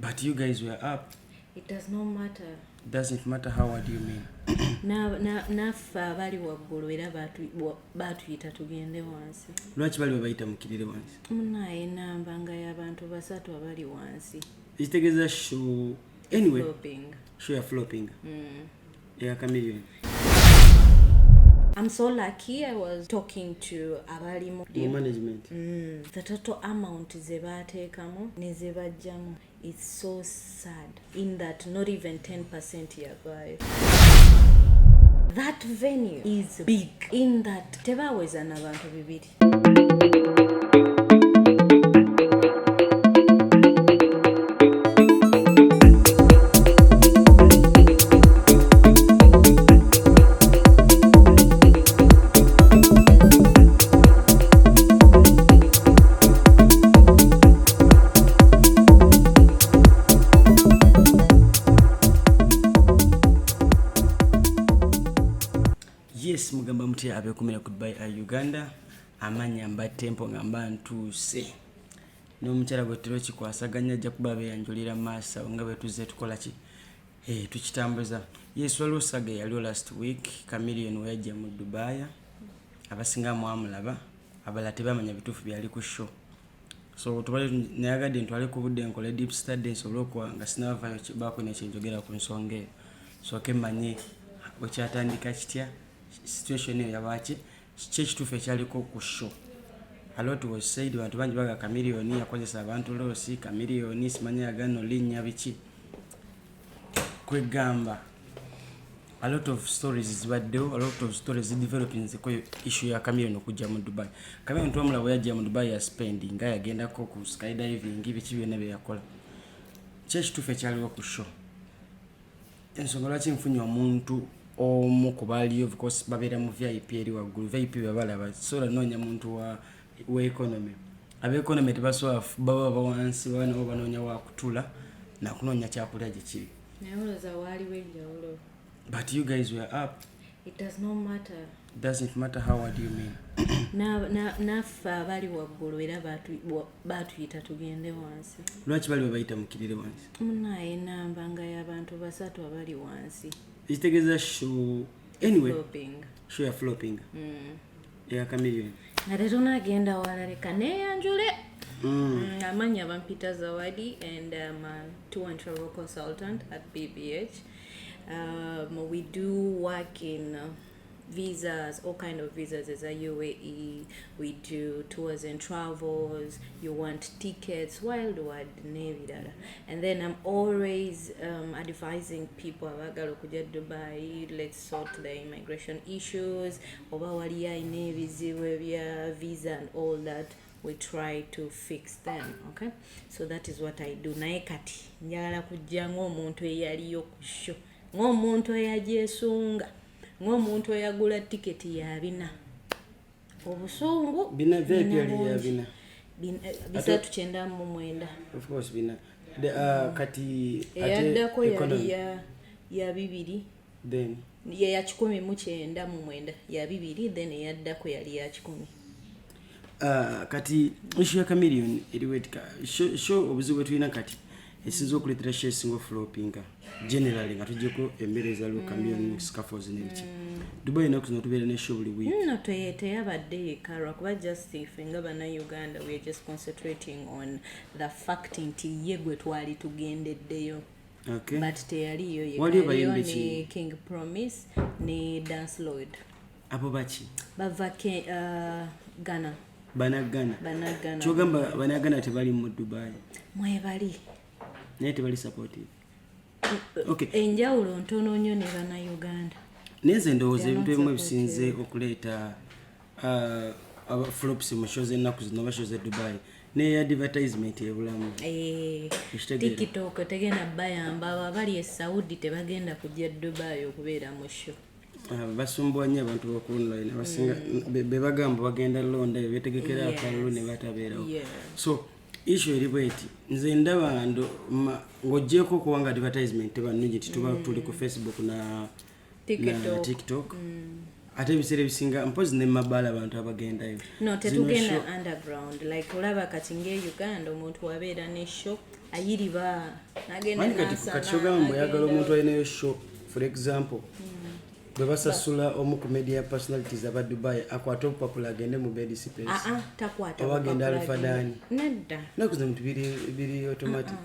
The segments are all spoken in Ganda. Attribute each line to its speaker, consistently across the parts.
Speaker 1: But you guys were up.
Speaker 2: It does not matter.
Speaker 1: Doesn't matter how. What do you mean?
Speaker 2: Naffe abali waggulu era batuyita tugende wansi.
Speaker 1: Lwaki bali babayita mukirire wansi?
Speaker 2: Munaye, namba nga y'abantu basatu abali wansi.
Speaker 1: Ekitegeeza show, anyway,
Speaker 2: Flopping.
Speaker 1: Show ya flopping eya Chameleon.
Speaker 2: I'm so lucky, I was talking to abalimu
Speaker 1: mu management.
Speaker 2: The total amount ze baateekamu ne ze bajjamu, it's so sad in that not even 10% yavaayo. That venue is big in that tebaweza n'abantu bibiri.
Speaker 1: Yes, mugamba mutya abekumira ku Dubai a Uganda? Amanya mba Tempo, nga mba ntuuse n'omukyala gwe tutera okikwasaganya, ajja kuba abeeyanjulira maaso awo nga bwe tuzze tukola ki. Tukitambuza. Yes, waliwo saga eyaliwo last week, Chameleon we yajja mu Dubai. Abasinga mwamulaba, abalala tebamanya bituufu byali ku show. So tubale nayagadde ntwale ku budde nkole deep study, nsobole okuwa nga sinabavayo baako nekyenjogera ku nsonga eyo, sooke mmanye bwekyatandika kitya, situation eyo yabaki, ki ekituufu ekyaliko ku show. A lot was said. Bantu bangi baga Chameleon yakozesa abantu loss, Chameleon simanya yagano linnya biki. Kwegamba a lot of stories zibaddewo, a lot of stories zidevelopinzeko issue ya Chameleon okujja mu Dubai. Chameleon twamulaba bwe yajja mu Dubai, ya spending nga yagendako ku skydiving, biki byonna bye yakola. Ki ekituufu ekyaliwo ku show? Ensonga lwaki nfunye omuntu omu ku baaliyo, because babeera mu VIP eri waggulu. VIP bebalaba, sobola noonya muntu wa economy. Ab'economy tebasobola, baba bawansi, baba nabo banoonya wakutula nakunoonya kyakulya gye kiri.
Speaker 2: Naye olowooza waaliwo enjawulo?
Speaker 1: But you guys were up.
Speaker 2: It does not matter.
Speaker 1: Doesn't matter how. What do you mean?
Speaker 2: Naffe abali waggulu era batuyita tugende wansi.
Speaker 1: Lwaki bali babayita mukirire wansi?
Speaker 2: Munaye, namba nga y'abantu basatu abali wansi.
Speaker 1: Ekitegeeza show, anyway,
Speaker 2: Flopping.
Speaker 1: Show ya flopping eya Chameleon.
Speaker 2: Nga tetunagenda wala, leka neeyanjule. Amanya bampita Zawadi and I'm a tour and travel consultant at BBH. We do work in visas, all kind of visas as a UAE. We do tours and travels. You want tickets, worldwide, n'ebirala. And then I'm always advising people abaagala okujja Dubai, let's sort the immigration issues. Oba waliyo alina ebizibu ebya visa and all that, we try to fix them. Okay, so that is what I do. Naye kati njagala kujja ng'omuntu eyaliyo ku show, ng'omuntu eyagyesunga, ng'omuntu eyagula tiketi ya bina. Obusungu
Speaker 1: Bina, VIP
Speaker 2: nina
Speaker 1: yali ya
Speaker 2: bungi.
Speaker 1: bina.
Speaker 2: 399.
Speaker 1: Of course bina. Kati ate
Speaker 2: Eyaddako
Speaker 1: economy.
Speaker 2: yali ya bibiri.
Speaker 1: Then
Speaker 2: ye ya 199, ya bibiri, then eyaddako yali ya 100.
Speaker 1: Kati issue ya Chameleon eriwo etika show obuzibu bwe tulina kati esinza okuleetera show esinga oflopinga generally, nga tuggyeko embeera ezaliwo, Chameleon scuffles n'ebiki, Dubai ennaku zino tubeera ne show buli week.
Speaker 2: Nno teyabadde yekka, lwakuba just ife nga Bannayuganda we are just concentrating on the fact nti ye gwe twali tugendeddeyo. But teyaliyo yekka,
Speaker 1: Waliyo
Speaker 2: yaliyo
Speaker 1: bayimbi ki?
Speaker 2: ne King Promise ne Dance Lord.
Speaker 1: Abo baki?
Speaker 2: Bava Ghana.
Speaker 1: Banagana?
Speaker 2: Banagana.
Speaker 1: Kyogamba banagana tebali mu Dubai?
Speaker 2: Mwebali.
Speaker 1: Naye tebali supportive, okay.
Speaker 2: Enjawulo ntono nnyo ne Bannayuganda.
Speaker 1: Naye nze ndowooza ebintu ebimu
Speaker 2: They are not.
Speaker 1: ebisinze okuleeta flops mu show z'ennaku zino oba show z'e Dubai ne advertisement ebulamu. Ekitegeera.
Speaker 2: TikTok tegenda bayamba. Abo abali e Saudi tebagenda kujja Dubai okubeera mu show.
Speaker 1: Ah, basumbuwa nnyo abantu boku online abasinga be bagamba bagenda londa betegekera akalulu ne batabeerawo. So issue eri bweti, nze ndaba ng'oggyeko okuba advertisement teba nnungi nti tuba tuli ku Facebook na
Speaker 2: TikTok.
Speaker 1: TikTok. Ate ebiseera ebisinga mpozi ne mabaala abantu abagendayo.
Speaker 2: No,
Speaker 1: Zino
Speaker 2: tetugenda underground. Like olaba kati nga e Uganda, omuntu wabeera ne show ayiriba nagenda
Speaker 1: Manyi kati
Speaker 2: n'asala,
Speaker 1: kati kyogamba mbu oyagala
Speaker 2: n'agenda.
Speaker 1: Omuntu alinayo show, for example, bwe basasula omu ku media personalities aba Dubai, akwate obupapula agende mu bed space?
Speaker 2: Ah, ah, takwata
Speaker 1: Oba agenda
Speaker 2: bupapula.
Speaker 1: Alfadani.
Speaker 2: Nedda.
Speaker 1: Naku zino bintu biri automatic.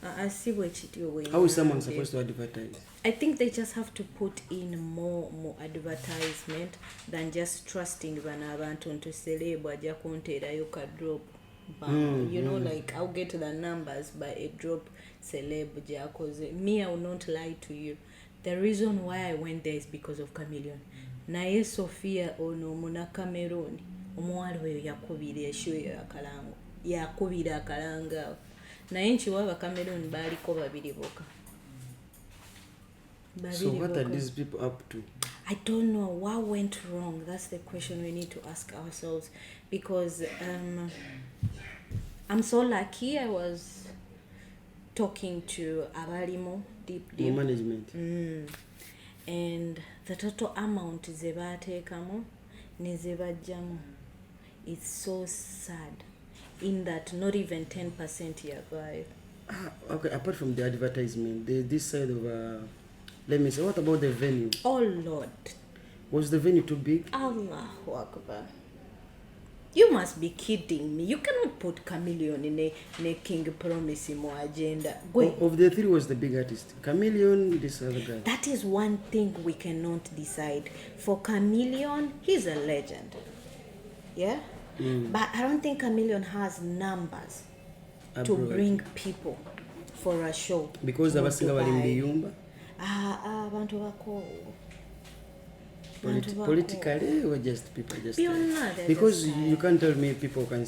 Speaker 2: Ah, ah, si bwe kityo bwe
Speaker 1: How is someone
Speaker 2: ngambye.
Speaker 1: supposed to advertise?
Speaker 2: I think they just have to put in more advertisement than just trusting bano abantu nti celeb ajja kunteerayo ka drop. Like I'll get the numbers by a drop celeb gyakoze. Me, I will not lie to you. The reason why I went there is because of Chameleon. Naye Sophia ono omuna Cameroon, omuwala oyo yakubira e show eyo akalango. Yakubira akalango awo. Naye nkiwa aba Cameroon baaliko babiri bokka.
Speaker 1: So
Speaker 2: Babiri
Speaker 1: what are
Speaker 2: bokka.
Speaker 1: these people up to?
Speaker 2: I don't know what went wrong. That's the question we need to ask ourselves because I'm so lucky. I was talking to abalimo deep
Speaker 1: Mu
Speaker 2: deep
Speaker 1: management.
Speaker 2: And the total amount ze baateekamu ne ze bajjamu, it's so sad in that not even 10% yavaayo.
Speaker 1: Ah, okay, apart from the advertisement, this side of let me say, what about the venue?
Speaker 2: Oh Lord.
Speaker 1: Was the venue too big?
Speaker 2: Allahu Akbar. You must be kidding me. You cannot put Chameleon in a King Promise mu agenda. Gwe.
Speaker 1: Of the three, was the big artist Chameleon, this other guy?
Speaker 2: That is one thing we cannot decide. For Chameleon, he's a legend. Yeah? But I don't think Chameleon has numbers to
Speaker 1: Abroad.
Speaker 2: Bring people for a show.
Speaker 1: Because
Speaker 2: mu
Speaker 1: abasinga bali mu
Speaker 2: Dubai.
Speaker 1: Biyumba.
Speaker 2: Ah, ah, abantu bakoowu. Abantu bakoowu.
Speaker 1: Politically or just people just
Speaker 2: Byonna, they're
Speaker 1: because
Speaker 2: just
Speaker 1: you can't tell me people can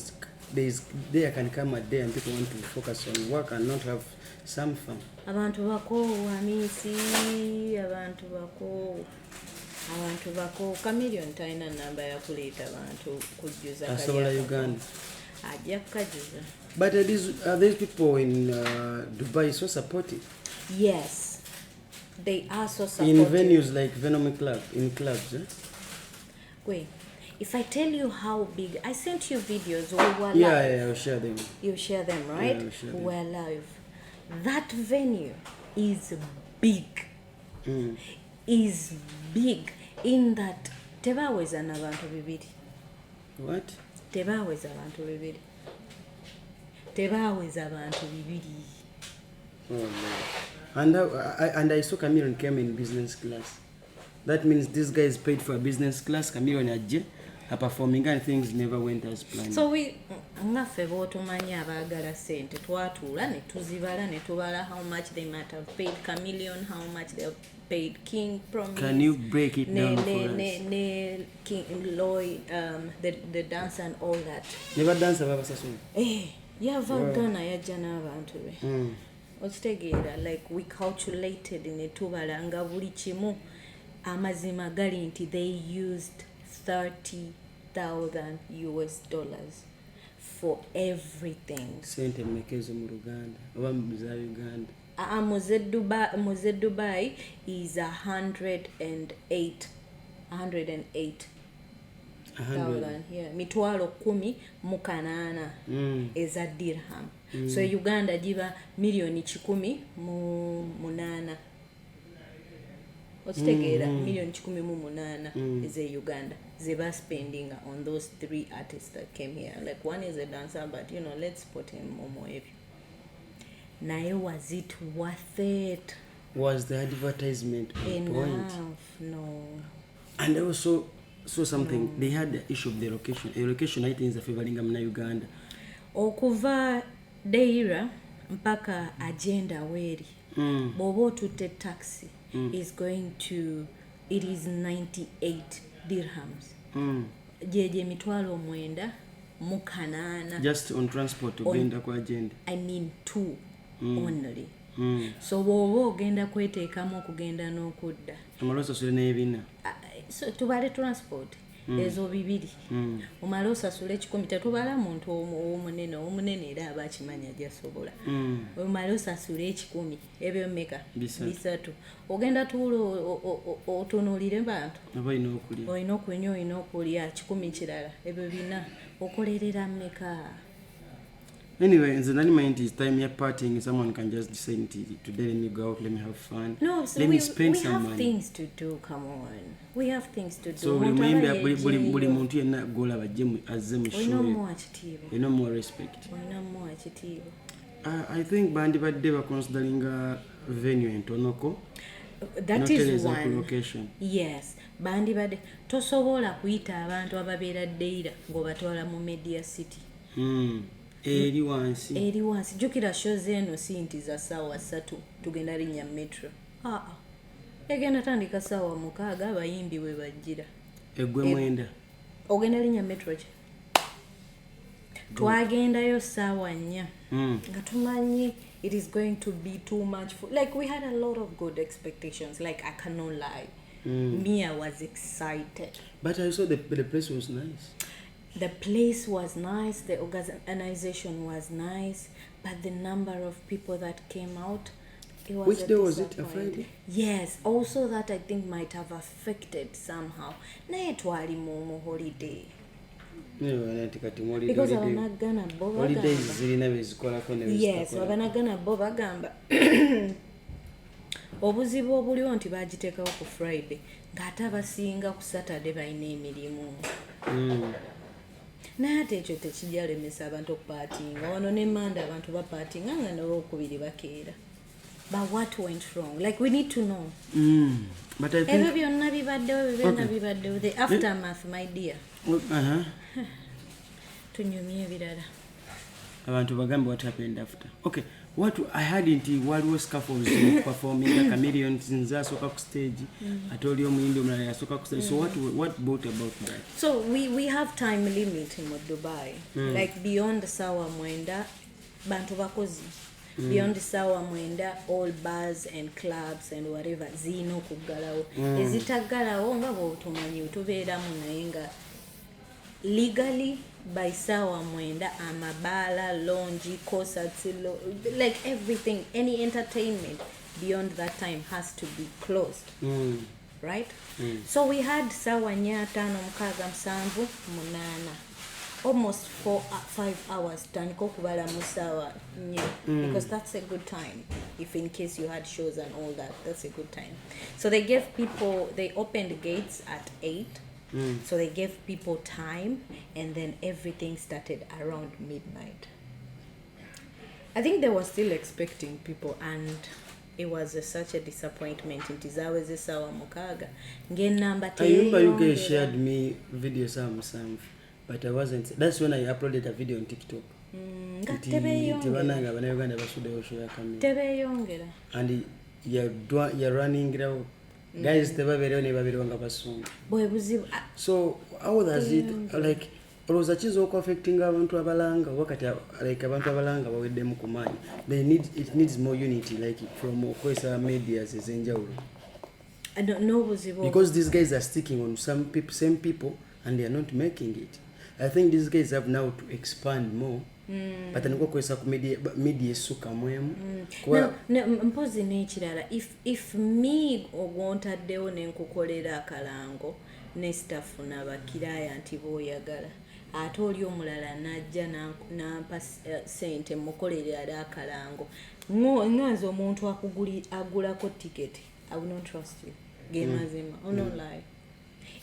Speaker 1: there's there can come a day and people want to focus on work and not have some fun.
Speaker 2: Abantu bakoowu, Amisi, abantu bakoowu, abantu bakoowu. Chameleon talina namba yakuleeta bantu kujjuza
Speaker 1: Asobola
Speaker 2: kali.
Speaker 1: Uganda.
Speaker 2: Ajja kukajuza.
Speaker 1: But are these people in Dubai so supportive?
Speaker 2: Yes, they are so
Speaker 1: In
Speaker 2: supportive.
Speaker 1: venues like Venom Club, in clubs, eh?
Speaker 2: Wait, if I tell you how big, I sent you videos, we were live.
Speaker 1: Yeah, I'll share them.
Speaker 2: You share them, right?
Speaker 1: Yeah, I'll share them.
Speaker 2: We were live. That venue is big. Is big in that tebaweza n'abantu bibiri.
Speaker 1: What?
Speaker 2: Tebaweza abantu bibiri, tebaweza abantu bibiri.
Speaker 1: Oh, no. And I saw Chameleon came in business class. That means this guy is paid for a business class. Chameleon ajje performing and things never went as planned.
Speaker 2: So we ngaffe bootumanyi abaagala ssente twatuula ne tuzibala ne tubala how much they might have paid Chameleon, how much they have paid King Promise.
Speaker 1: Can you break it
Speaker 2: ne,
Speaker 1: down
Speaker 2: ne,
Speaker 1: for
Speaker 2: ne,
Speaker 1: us?
Speaker 2: Ne King Lloyd, the dance and all that.
Speaker 1: Ne badansa babasasula.
Speaker 2: Eh, yava Ghana yajja n'abantu be. Okitegeera, like we calculated ne tubala nga buli kimu, amazima gali nti they used US$30,000 for everything.
Speaker 1: Sente mmeka ezo mu Luganda oba mu za Uganda?
Speaker 2: Ah, muze Dubai is 108 108
Speaker 1: A hundred.
Speaker 2: thousand, yeah, 108,000 eza dirham. So Uganda giba 108,000,000. Okitegeera, 108,000,000 eze Uganda ze baspendinga on those three artists that came here. Like one is a dancer, but let's put him momo ebyo. Naye was it worth it?
Speaker 1: Was the advertisement on point?
Speaker 2: Enough? No.
Speaker 1: And I also saw something. They had the issue of the location. A location ayinza favoringa muna Uganda.
Speaker 2: Okuva Deira mpaka Agenda weeri, bw'oba otutte taxi is going to, it is 98 dirhams, gyegyo 98,000.
Speaker 1: Just on transport ogenda ku Agenda.
Speaker 2: I mean two only. So bw'oba ogenda kweteekamu okugenda n'okudda,
Speaker 1: Amala osasule n'ebina.
Speaker 2: So tubale transport. Ezo 200. Omale osasule 100, tetubala muntu omunene, omunene era aba akimanya gyasobola. Omale osasule 100, ebyo mmeka?
Speaker 1: 300.
Speaker 2: 300. Ogenda tuula otunuulire bantu.
Speaker 1: Oba olina okulya.
Speaker 2: Olina okunywa, olina okulya, 100 kirala, ebyo 400. Okolerera mmeka?
Speaker 1: Anyway, nze nali manyi nti time ya partying, someone can just say nti today let me go out, let me have fun.
Speaker 2: No, so
Speaker 1: let me spend
Speaker 2: we
Speaker 1: some
Speaker 2: have
Speaker 1: money.
Speaker 2: Things to do, come on. We have things to do.
Speaker 1: So buli
Speaker 2: Omuntu
Speaker 1: muyimbi,
Speaker 2: aba
Speaker 1: buli
Speaker 2: yeggyeeyo.
Speaker 1: muntu yenna gwolaba ajje azze mu
Speaker 2: Olina
Speaker 1: show ye.
Speaker 2: omuwa kitiibwa.
Speaker 1: Olina omuwa respect.
Speaker 2: Olina omuwa kitiibwa.
Speaker 1: I think bandibadde baconsideringa venue entonoko.
Speaker 2: That is
Speaker 1: Notereza ku
Speaker 2: one.
Speaker 1: location.
Speaker 2: Yes, bandibadde tosobola kuyita abantu ababeera Deira ng'obatwala mu Media City.
Speaker 1: Eri wansi.
Speaker 2: Eri wansi. Jjukira shows eno si nti za ssaawa 3 tugenda linnya metro. Aa, egenda tandika ssaawa 6 abayimbi we bajjira.
Speaker 1: Eggwe 9.
Speaker 2: Ogenda linnya metro ki? Twagendayo ssaawa 4. Nga tumanyi it is going to be too much for, like, we had a lot of good expectations, like, I cannot lie. Me, I was excited.
Speaker 1: But I saw the place was nice.
Speaker 2: The place was nice, the organization was nice, but the number of people that came out, it was
Speaker 1: Which
Speaker 2: a
Speaker 1: day was it? A
Speaker 2: disappointment.
Speaker 1: Friday?
Speaker 2: Yes, also that I think might have affected somehow. Naye twali mu holiday.
Speaker 1: Anyway, nti kati mu holiday-
Speaker 2: Because abanagana bo
Speaker 1: holidays
Speaker 2: bagamba.
Speaker 1: zirina bezikolako ne
Speaker 2: Yes,
Speaker 1: bezitakolako.
Speaker 2: abanagana bo bagamba obuzibu obuliwo nti bagiteekawo ku Friday ng'ate abasinga ku Saturday balina emirimu. Naye ate ekyo tekijalemesa abantu okupaatinga. Wano ne Manda abantu bapaatinga nga nolwokubiri bakeera. But what went wrong? Like, we need to know.
Speaker 1: But I
Speaker 2: Ebyo
Speaker 1: think
Speaker 2: byonna bibaddewo, ebyo byonna
Speaker 1: Okay.
Speaker 2: bibaddewo. The aftermath, my dear. Tunyumye ebirala.
Speaker 1: Abantu bagambe what happened after. Okay, what I had nti waliwo scaffolds mu performinga Chameleon, nze asooka ku stage, ate oli omuyimbi omulala yasooka ku stage. So what brought about that?
Speaker 2: So we have time limit mu Dubai. Like, beyond sawa 9, bantu bakozi. Beyond sawa 9, all bars and clubs and whatever ziyina okuggalawo. Ezitaggalawo nga bw'otumanyi tubeeramu, naye nga legally by sawa 9 amabaala, lounge, concerts, like everything, any entertainment beyond that time has to be closed. Right? So we had sawa 4, 5, 6, 7, 8. Almost 4, 5 hours tandika okubala mu sawa 4, because that's a good time. If in case you had shows and all that, that's a good time. So they gave people, they opened gates at 8. So they gave people time, and then everything started around midnight. I think they were still expecting people, and it was such a disappointment nti zaweze sawa 6 ng'ennamba
Speaker 1: I remember you guys
Speaker 2: teeyongera.
Speaker 1: shared me video sawa 7, but I wasn't. That's when I uploaded a video on TikTok.
Speaker 2: Nga
Speaker 1: Nti
Speaker 2: tebeeyongera.
Speaker 1: bannange abannayuganda basuddeyo show ya Chameleon.
Speaker 2: Tebeeyongera.
Speaker 1: And yaruningirawo guys tebabeerewo ne babeerewo nga basunga.
Speaker 2: Bwe buzibu.
Speaker 1: So how does it, like, olowooza kiyinza okuaffectinga abantu abalanga oba kati like abantu abalanga baweddemu ku maanyi? They need, it needs more unity, like from okozesa medias ez'enjawulo.
Speaker 2: N'obuzibu
Speaker 1: Because these guys are sticking on some people, same people, and they are not making it. I think these guys have now to expand more, batandika okukozesa ku media essukamu emu. Kuba
Speaker 2: No, mpozi n'ekirala, if me ogwontaddewo ne nkukolera akalango ne staff nabakiraaya nti booyagala, ate oli omulala n'ajja n'ampa sente mukolere ali akalango, nganze omuntu agulako ticket, I will not trust you. Ge mazima, I will not lie.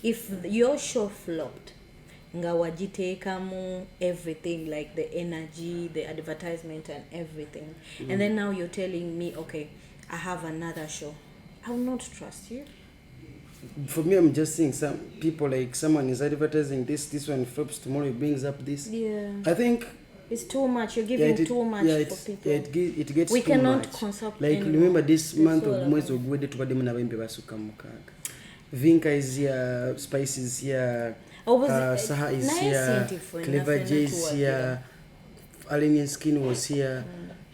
Speaker 2: If your show flopped nga wagiteekamu everything, like the energy, the advertisement and everything, and then now you're telling me, okay, I have another show, I will not trust you.
Speaker 1: For me, I'm just seeing some people, like someone is advertising this, this one flops, tomorrow he brings up this. I think
Speaker 2: It's too much. You're giving
Speaker 1: yeah, it,
Speaker 2: too much
Speaker 1: yeah,
Speaker 2: for people.
Speaker 1: Yeah, it gets
Speaker 2: We
Speaker 1: too
Speaker 2: cannot
Speaker 1: much.
Speaker 2: consult
Speaker 1: Like,
Speaker 2: anymore.
Speaker 1: remember this
Speaker 2: That's
Speaker 1: month
Speaker 2: all
Speaker 1: of mwezi
Speaker 2: about.
Speaker 1: oguwedde tubaddemu n'abayimbi basukka 6. Vinka is here, Spice is here, Saha is
Speaker 2: Naye
Speaker 1: here,
Speaker 2: si nti ffenna
Speaker 1: Clever
Speaker 2: ffenna
Speaker 1: J is
Speaker 2: tuwagira.
Speaker 1: here, Alien Skin was here.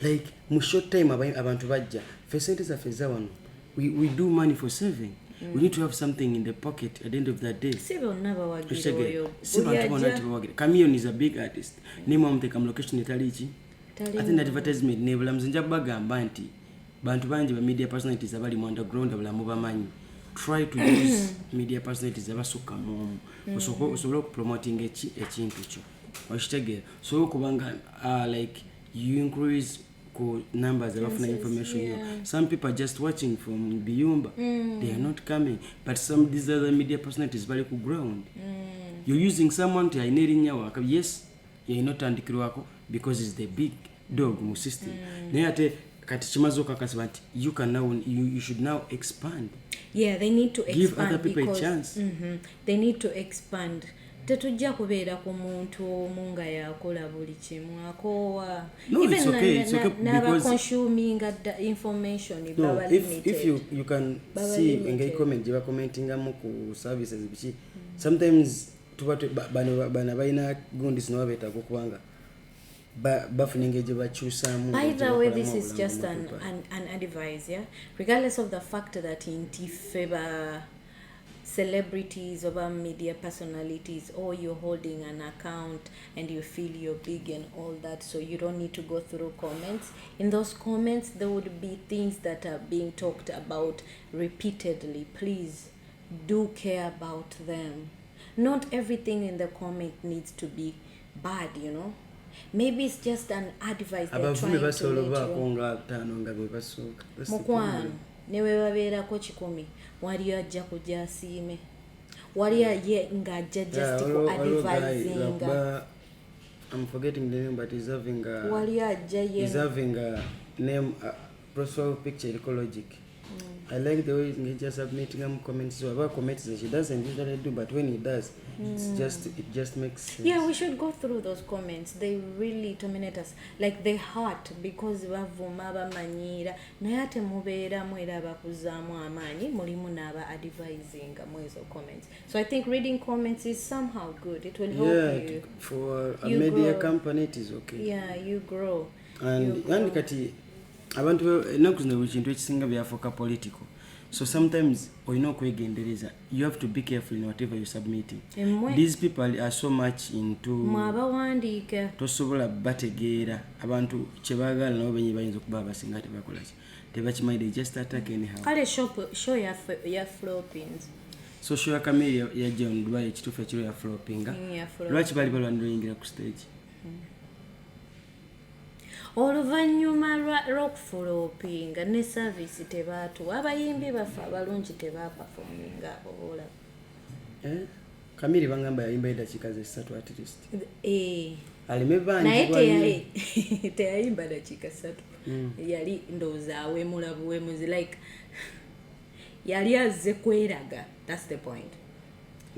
Speaker 1: Like mu short time abantu bajja. Ffe sente zaffe eza wano, we do money for saving. We need to have something in the pocket at the end of the day.
Speaker 2: Si bonna bawagira
Speaker 1: Okitegeera?
Speaker 2: oyo.
Speaker 1: Si
Speaker 2: Buli
Speaker 1: bantu bonna
Speaker 2: ajja-
Speaker 1: nti bawagira. Chameleone is a big artist, naye mwamuteeka mu location etali ki,
Speaker 2: Tali.
Speaker 1: ate ne advertisement nebulamuzi. Nja kubagamba nti bantu bangi ba media personalities abali mu underground abulamu bamanyi. Try to use media personalities abasukka mu omu, osobole okupromotinga ekintu kyo, okitegeera? Osobole okuba nga like you increase ku numbers abafuna information yo. Some people are just watching from biyumba, they are not coming, but some these other media personalities bali ku ground. You're using someone nti alina erinnya waka, yes, yalina otandikirwako because is the big dog mu system, naye ate kati kimaze okakasibwa nti you can now, you should now expand.
Speaker 2: Yeah, they need to
Speaker 1: Give
Speaker 2: expand
Speaker 1: other people a
Speaker 2: because
Speaker 1: chance.
Speaker 2: They need to expand. Tetujja kubeera ku muntu omu nga yakola buli kimu, akoowa.
Speaker 1: No, it's okay, it's okay because-
Speaker 2: N'abaconsuminga the information
Speaker 1: No,
Speaker 2: baba
Speaker 1: if
Speaker 2: limited.
Speaker 1: you can
Speaker 2: Baba
Speaker 1: see
Speaker 2: limited.
Speaker 1: engeri comment gye bakommentingamu ku services biki, sometimes tuba bano balina gundi zino babeetaaga okubanga bafuna engeri gye bakyusaamu.
Speaker 2: By
Speaker 1: engeri
Speaker 2: the
Speaker 1: gye
Speaker 2: way,
Speaker 1: bakolamu
Speaker 2: this is
Speaker 1: obulamu
Speaker 2: just
Speaker 1: mu
Speaker 2: an advice, yeah? Regardless of the fact that nti ffe ba celebrities or media personalities, or you're holding an account and you feel you're big and all that, so you don't need to go through comments. In those comments, there would be things that are being talked about repeatedly. Please do care about them. Not everything in the comment needs to be bad. Maybe it's just an advice they're
Speaker 1: Abavume
Speaker 2: trying to
Speaker 1: basobola
Speaker 2: let you.
Speaker 1: obaako nga ttaano nga be basooka. That's the
Speaker 2: Mukwano,
Speaker 1: problem.
Speaker 2: ne bwe babeerako 100, waliyo ajja kujja asiime, waliyo ye ng'ajja
Speaker 1: Yeah,
Speaker 2: just ku
Speaker 1: waliwo guy,
Speaker 2: advisinga.
Speaker 1: lwakuba I'm forgetting the name, but he's having a,
Speaker 2: Waliyo ajja ye
Speaker 1: he's having a name, a profile picture eriko logic. I like the way he just submitting comments. So about comments she doesn't usually do, but when he does, it just makes sense.
Speaker 2: Yeah, we should go through those comments. They really terminate us. Like, they hurt because bavuma, bamanyiira, naye ate mubeeramu era bakuzaamu amaanyi, mulimu n'aba advising mu ezo comments. So I think reading comments is somehow good. It will help
Speaker 1: Yeah,
Speaker 2: you.
Speaker 1: for a
Speaker 2: You
Speaker 1: media
Speaker 2: grow.
Speaker 1: Company it is okay.
Speaker 2: Yeah, you grow.
Speaker 1: And
Speaker 2: You grow.
Speaker 1: And kati abantu ennaku zino buli kintu ekisinga byafuuka political, so sometimes olina okwegendereza. You have to be careful in whatever you submitting. These people are so much into
Speaker 2: Mwe abawandiika.
Speaker 1: Tosobola bategeera abantu kyebaagala, nabo benyi bayinza okuba abasinga tebakolaki, tebakimanyi. They just attack anyhow.
Speaker 2: Kale show ya flopins.
Speaker 1: So show ya Chameleone yajja mu Dubai, ekituufu ekiro ya flopinga.
Speaker 2: Ya flop.
Speaker 1: Lwaki baali balwanira oyingira ku stage?
Speaker 2: Oluvannyuma lw'okufulopinga ne service tebaatuwa, abayimbi baffe abalungi tebapafominga abo boolaba.
Speaker 1: Eh? Chameleone bangamba yayimba eddakiika zesatu at least.
Speaker 2: Eh,
Speaker 1: Aleme
Speaker 2: naye
Speaker 1: banjibwa nnyo.
Speaker 2: Teyayimba dakiika 3. Yali ndowooza awemula buwemuzi, like yali azze kweraga. That's the point.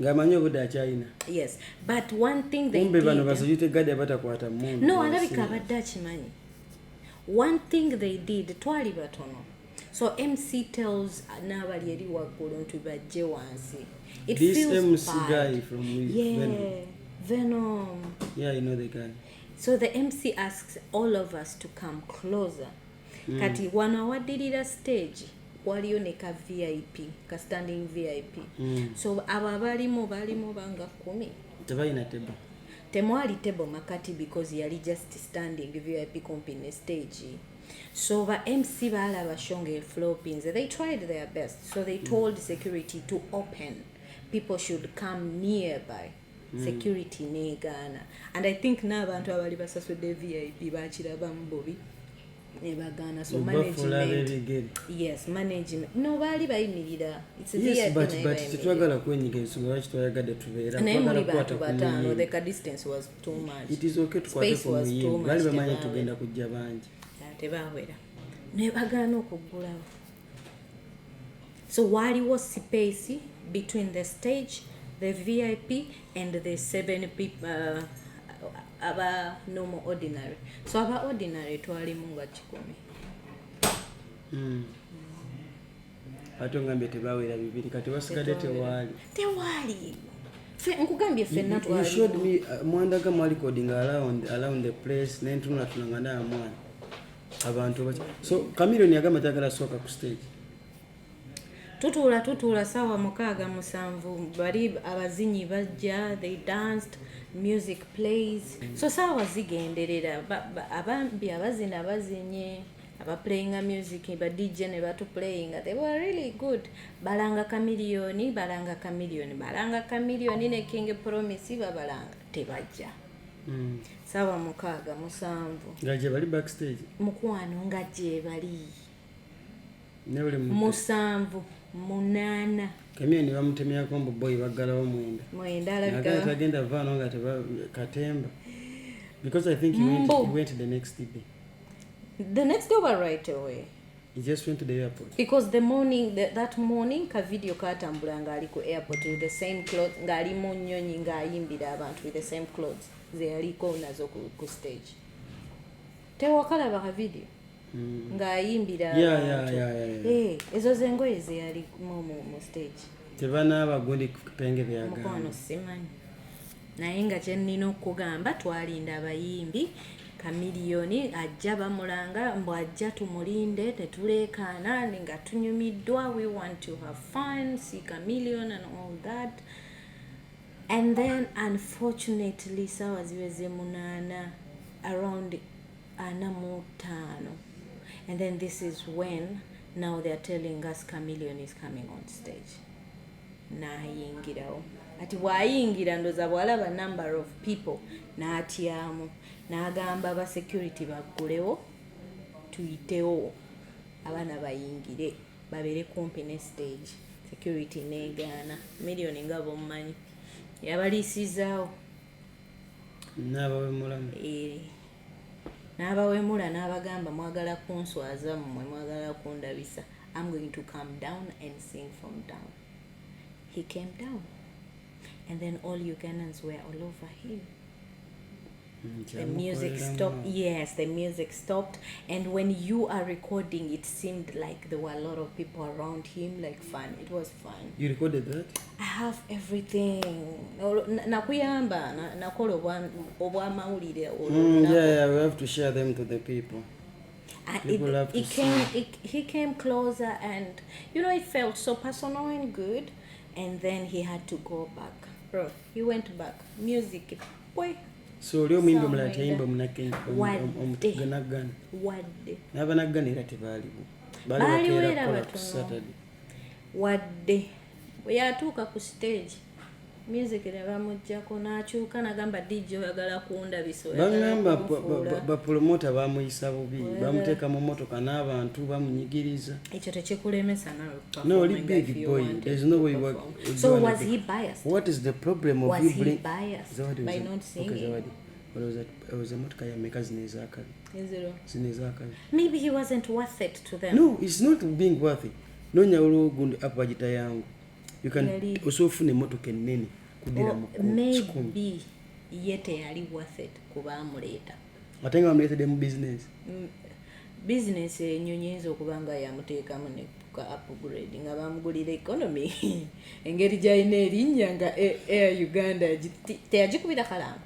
Speaker 1: Ng'amanyi obudde akyalina.
Speaker 2: Yes, but one thing they
Speaker 1: Kumbe bano
Speaker 2: did,
Speaker 1: basecurity guard abatakwata mundu.
Speaker 2: No, alabika abadde akimanyi. One thing they did, twali batono, so MC tells n'abali eri waggulu nti bajje wansi. It
Speaker 1: This
Speaker 2: feels
Speaker 1: MC
Speaker 2: bad.
Speaker 1: guy from
Speaker 2: Yeah.
Speaker 1: Venom.
Speaker 2: Venom.
Speaker 1: Yeah, you know the guy.
Speaker 2: So the MC asks all of us to come closer. Kati wano awaddirira stage waliyo ne ka VIP, ka standing VIP. So abo abalimu balimu banga 10.
Speaker 1: Tebalina table.
Speaker 2: Temwali table makati because yali just standing VIP kumpi ne stage. So ba MC baalaba show nga flopinze. They tried their best, so they told security to open, people should come nearby. Security negaana, and I think n'abantu abali basasudde VIP bakirabamu bubi ne bagaana. So
Speaker 1: Bafuula
Speaker 2: management,
Speaker 1: ab'ebigere.
Speaker 2: Yes, management, no, baali bayimirira. It's
Speaker 1: Yes,
Speaker 2: VIP,
Speaker 1: but
Speaker 2: naye
Speaker 1: but
Speaker 2: bayimirira.
Speaker 1: tetwagala kwenyiga ensonga lwaki twayagadde tubeera.
Speaker 2: Naye
Speaker 1: Twagala
Speaker 2: muli bantu
Speaker 1: kukwata ku
Speaker 2: bataano.
Speaker 1: muyimbi.
Speaker 2: The ka distance was too much.
Speaker 1: It is okay, tukwate
Speaker 2: Space
Speaker 1: ku
Speaker 2: was too
Speaker 1: muyimbi.
Speaker 2: much,
Speaker 1: Baali bamanyi
Speaker 2: tebaawera.
Speaker 1: tugenda kujja bangi.
Speaker 2: Tebaawera ne bagaana okuggulawo. So waaliwo space between the stage, the VIP and the seven people, aba normal ordinary. So aba ordinary twalimu nga 100.
Speaker 1: Ate ongambye tebawera 200, kati basigadde tewaali.
Speaker 2: Tewaali. Nkugambye ffenna
Speaker 1: You showed
Speaker 2: twalimu.
Speaker 1: me, mwandaga mwali coding around the place, nentunula nga ndaba mwana abantu so Chameleone yagamba tayagala sooka ku stage.
Speaker 2: Tutuula, tutuula, saawa 6, 7, bali abazinyi bajja, they danced, music plays. So saawa zigenderera, abambi abazina bazinye, abaplayinga music, ba DJ ne batuplayinga, they were really good. Balanga Chameleone, balanga Chameleone, balanga Chameleone ne King Promise, babalanga, tebajja. Saawa 6, 7.
Speaker 1: Nga gye bali backstage?
Speaker 2: Mukwano, nga gye bali.
Speaker 1: Ne buli muntu.
Speaker 2: 7, 8.
Speaker 1: Chameleone bamutemyako mbu boyi baggalawo 9.
Speaker 2: 9.
Speaker 1: Nagala
Speaker 2: Alabika
Speaker 1: tagenda vaano nga teba katemba, because I think he went,
Speaker 2: Mbu.
Speaker 1: he went the next day.
Speaker 2: The next day oba right away?
Speaker 1: He just went to the airport.
Speaker 2: Because the morning that morning ka video katambula ng'ali ku airport with the same clothes, ng'ali mu nnyonyi ng'ayimbira abantu with the same clothes ze yaliko nazo ku stage. Tewakalaba ka video ng'ayimbira abantu?
Speaker 1: Yeah.
Speaker 2: Eh, ezo zengoye ze yalimu mu stage.
Speaker 1: Tebanaaba gundi penge byagamba.
Speaker 2: Mukwano, simanyi, naye nga kyenina okugamba, twalinda abayimbi. Chameleone ajja, bamulanga mbu ajja, tumulinde, tetuleekaana nga tunyumiddwa, we want to have fun, see Chameleone and all that. And then unfortunately saawa ziweze 8, around 45, and then this is when now they are telling us Chameleone is coming on stage. N'ayingirawo. Ati bw'ayingira, ndoza bw'alaba number of people n'atyamu, n'agamba ba security baggulewo tuyitewo, abaana bayingire babeere kumpi ne stage. Security negaana. Miliyoni nga bomumanyi yabaliisizaawo.
Speaker 1: N'abawemulamu.
Speaker 2: Eh, n'abawemula, n'abagamba, "Mwagala kunswaza mmwe, mwagala kundabisa. I'm going to come down and sing from down." He came down and then all Ugandans were all over him. The music stopped. Yes, the music stopped, and when you are recording, it seemed like there were a lot of people around him, like fun. It was fun.
Speaker 1: You recorded that?
Speaker 2: I have everything. Nakuyamba nakola obwamawulire olwo olunaku.
Speaker 1: Yeah, we have to share them to the people. People have to.
Speaker 2: He came closer and it felt so personal and good, and then he had to go back. Bro, he went back. Music boy.
Speaker 1: So oli omuyimbi omulala
Speaker 2: Somewhere.
Speaker 1: teyayimba munakenya?
Speaker 2: Wadde.
Speaker 1: Omunaggana.
Speaker 2: Wadde.
Speaker 1: N'abanaggana era tebaaliwo. Baali
Speaker 2: Baaliwo
Speaker 1: bakeera
Speaker 2: era
Speaker 1: kukola ku
Speaker 2: batono.
Speaker 1: Saturday.
Speaker 2: Wadde bwe yatuuka ku stage, music ne bamugjako, n'akyuka n'agamba, "DJ, oyagala kundabisa, oyagala
Speaker 1: Baŋŋamba
Speaker 2: kunfuula."
Speaker 1: Bapromota bamuyisa bubi, bamuteeka mu motoka n'abantu bamunyigiriza.
Speaker 2: Ekyo tekikulemesa nawe.
Speaker 1: No, oli big boy. There's no way you work-
Speaker 2: So was he biased?
Speaker 1: What is the problem of
Speaker 2: Was
Speaker 1: you
Speaker 2: he
Speaker 1: bring
Speaker 2: biased
Speaker 1: Zawadi
Speaker 2: by
Speaker 1: was
Speaker 2: not
Speaker 1: okay,
Speaker 2: singing?
Speaker 1: Zawadi, olowooza emotoka ya meka zino ezakabi?
Speaker 2: Ezero.
Speaker 1: Zino ezakabi.
Speaker 2: Maybe he wasn't worth it to them.
Speaker 1: No, it's not being worth it. Nonya waliwo gundi app bagita yangu. You can
Speaker 2: Yali-
Speaker 1: osobola ofuna emotoka ennene kudira
Speaker 2: Or
Speaker 1: mu 1,000.
Speaker 2: maybe ye teyali worth it kuba amuleeta.
Speaker 1: Ate nga bamuleetedde mu business.
Speaker 2: Bizinesi enyonyi eyinza okuba nga yamuteekamu ne ka upgrade nga bamugulira economy, engeri gyalina erinnya nga Air Uganda teyagikubira kalanga.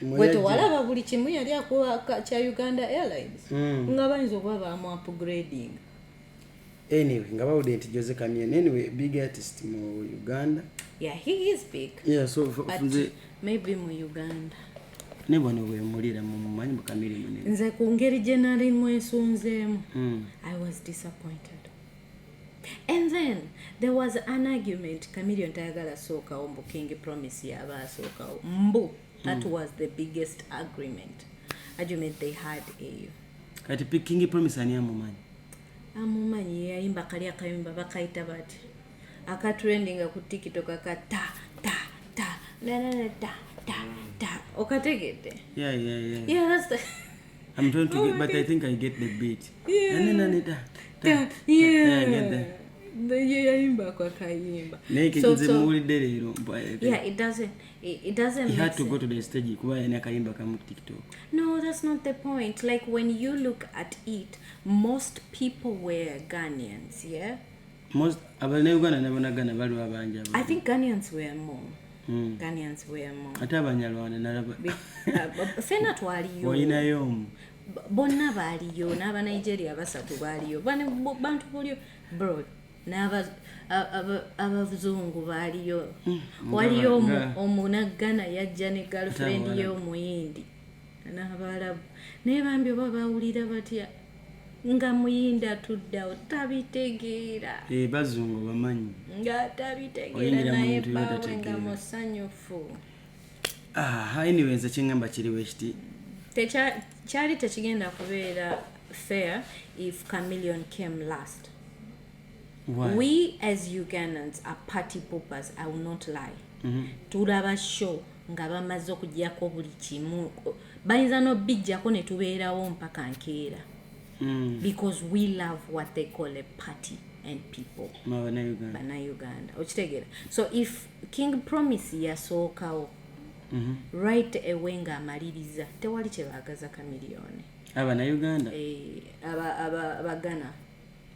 Speaker 1: Mwe
Speaker 2: Bwe
Speaker 1: yajja.
Speaker 2: tewalaba buli kimu yali akuba kya Uganda Airlines, nga bayinza okuba bamu upgrading.
Speaker 1: Anyway, nga bawulidde nti Jose Chameleone, anyway, big artist mu Uganda.
Speaker 2: Yeah, he is big.
Speaker 1: Yeah, so
Speaker 2: But
Speaker 1: nze
Speaker 2: maybe mu Uganda.
Speaker 1: Ne bwano bwemulira mumumanyi mu Chameleone munene.
Speaker 2: Nze ku ngeri gye nali mwesunzeemu, I was disappointed. And then there was an argument, Chameleone tayagala sookawo, mbu King Promise yaba asookawo, mbu that was the biggest argument they had eyo.
Speaker 1: Kati King Promise ani amumanyi?
Speaker 2: Amumanyi, yayimba kali akayimba bakayita bati akatrendinga ku TikTok, aka ta ta ta nanana ta ta ta, okategedde?
Speaker 1: Yeah.
Speaker 2: Yeah, that's the
Speaker 1: I'm trying to
Speaker 2: Oh
Speaker 1: get,
Speaker 2: my
Speaker 1: but
Speaker 2: God.
Speaker 1: I think I get the beat.
Speaker 2: Yeah.
Speaker 1: Nanenaneta, ta,
Speaker 2: Ta,
Speaker 1: ta. Yeah, I get that.
Speaker 2: Ye yayimbako akayimba.
Speaker 1: Naye nze muwulidde leero.
Speaker 2: Yeah, it doesn't
Speaker 1: He
Speaker 2: make
Speaker 1: had to
Speaker 2: sense.
Speaker 1: go to the stage kuba yalina akayimba kamu ku TikTok.
Speaker 2: No, that's not the point. Like, when you look at it, most people were Ghanaians, yeah.
Speaker 1: Most abanauganda n'abanaganda baliwo abangi.
Speaker 2: I think Ghanaians were more. Ghanaians were more.
Speaker 1: Ate abanyarwanda nalaba.
Speaker 2: Fena twaliyo.
Speaker 1: Walinayo omu.
Speaker 2: Bonna baaliyo, n'abanigeria basatu baaliyo. Bantu bulio, bro. N'abazungu baaliyo. Waliyo omunaggana yajja ne girlfriend ye omuyindi n'Abalabu, naye bambi oba bawulira batya nga muyindi atuddeawo tabitegeera.
Speaker 1: Eh, bazungu bamanyi.
Speaker 2: Nga tabitegeera, naye bawe nga musanyufu.
Speaker 1: Ah, anyway, nze kyeŋŋamba kiri bwe kiti.
Speaker 2: Kyali tekigenda kubeera fair if Chameleon came last.
Speaker 1: Why?
Speaker 2: We as Ugandans are party poopers, I will not lie. Tulaba show nga bamaze okugyako buli kimu, bayinza nobijjako ne tubeerawo mpaka nkeera, because we love what they call a party and people.
Speaker 1: Bannayuganda.
Speaker 2: Bannayuganda, okitegeera? So if King Promise yasookawo, right away ng'amaliriza, tewali kyebaagaza Chameleone.
Speaker 1: Abannayuganda.
Speaker 2: Eh, Abagana.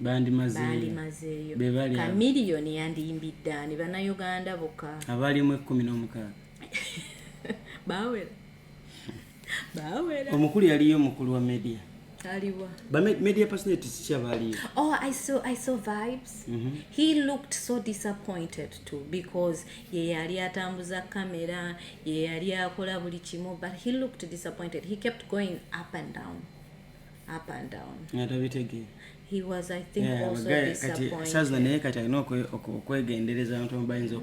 Speaker 1: Bandimazeeyo.
Speaker 2: Bandimazeeyo.
Speaker 1: Be bali abo.
Speaker 2: Chameleone yandiyimbidde ani? Bannayuganda bokka.
Speaker 1: Abalimu 16.
Speaker 2: Bawera, bawera.
Speaker 1: Omukulu yaliyo, omukulu wa media.
Speaker 2: Aliwa?
Speaker 1: Ba media personalities ki abaaliyo?
Speaker 2: Oh, I saw Vibes. He looked so disappointed too, because ye yali atambuza kamera, ye yali akola buli kimu, but he looked disappointed. He kept going up and down, up and down.
Speaker 1: Nga tabitegeera.
Speaker 2: He was, I think, also
Speaker 1: Kati
Speaker 2: disappointed.
Speaker 1: sazina, naye kati alina okwegendereza abantu bayinza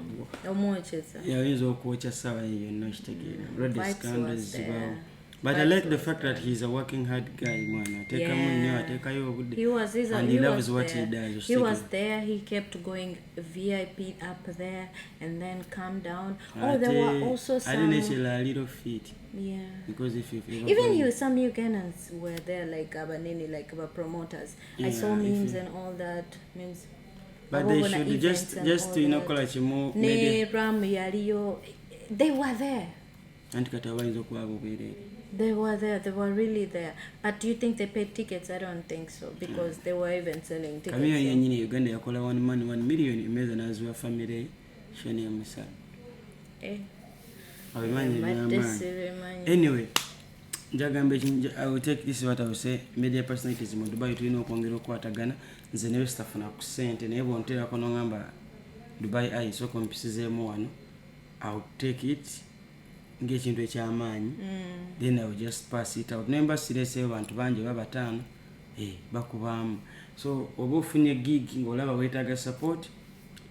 Speaker 2: Omwokyeza.
Speaker 1: Yayinza okwokya ssaawa ye yonna, okitegeera? Olwadde
Speaker 2: Vibes
Speaker 1: scandals
Speaker 2: was there.
Speaker 1: zibaawo, but I
Speaker 2: Vibes
Speaker 1: like the
Speaker 2: was
Speaker 1: fact that he's a working hard guy. Mwana ateekamu nnyo, ateekayo obudde.
Speaker 2: He
Speaker 1: And he loves
Speaker 2: was
Speaker 1: what
Speaker 2: there.
Speaker 1: he does.
Speaker 2: He was there. He kept going VIP up there and then come down. Oh, there were also
Speaker 1: Ate
Speaker 2: some.
Speaker 1: nekirala, little feet, because if you've ever
Speaker 2: Even
Speaker 1: gone-
Speaker 2: you, some Ugandans were there, like abanene, like the promoters. I saw
Speaker 1: Yeah, if
Speaker 2: memes
Speaker 1: you-
Speaker 2: and all that. Memes.
Speaker 1: But they
Speaker 2: Abobona
Speaker 1: should
Speaker 2: events
Speaker 1: just
Speaker 2: and
Speaker 1: just
Speaker 2: all
Speaker 1: tulina
Speaker 2: that.
Speaker 1: okukola kimu
Speaker 2: Ne
Speaker 1: media
Speaker 2: Ram yaliyo. They were there.
Speaker 1: Anti kati abayinza okuba bobeereere.
Speaker 2: They were there. They were really there. But do you think they paid tickets? I don't think so, because they were even selling tickets.
Speaker 1: Chameleone yenyini Uganda yakola one man 1 million emeeza n'aziwa famire shoni emusala.
Speaker 2: Eh,
Speaker 1: Abimanyi.
Speaker 2: Mbadde
Speaker 1: Ebyamaanyi.
Speaker 2: sibimanyi.
Speaker 1: Anyway, njagamba I will take this, what I will say, media personalities mu Dubai tulina okwongera okukwatagana. Nze newe sitafuna ku ssente, naye bwonteerako noŋamba Dubai Eye sooka ompisizeemu wano, I will take it ng'ekintu ekyamaanyi. Then I will just pass it out, naye mba sireeseyo bantu bangi oba bataano, eh, bakubaamu. So oba ofunye gig ng'olaba weetaaga support,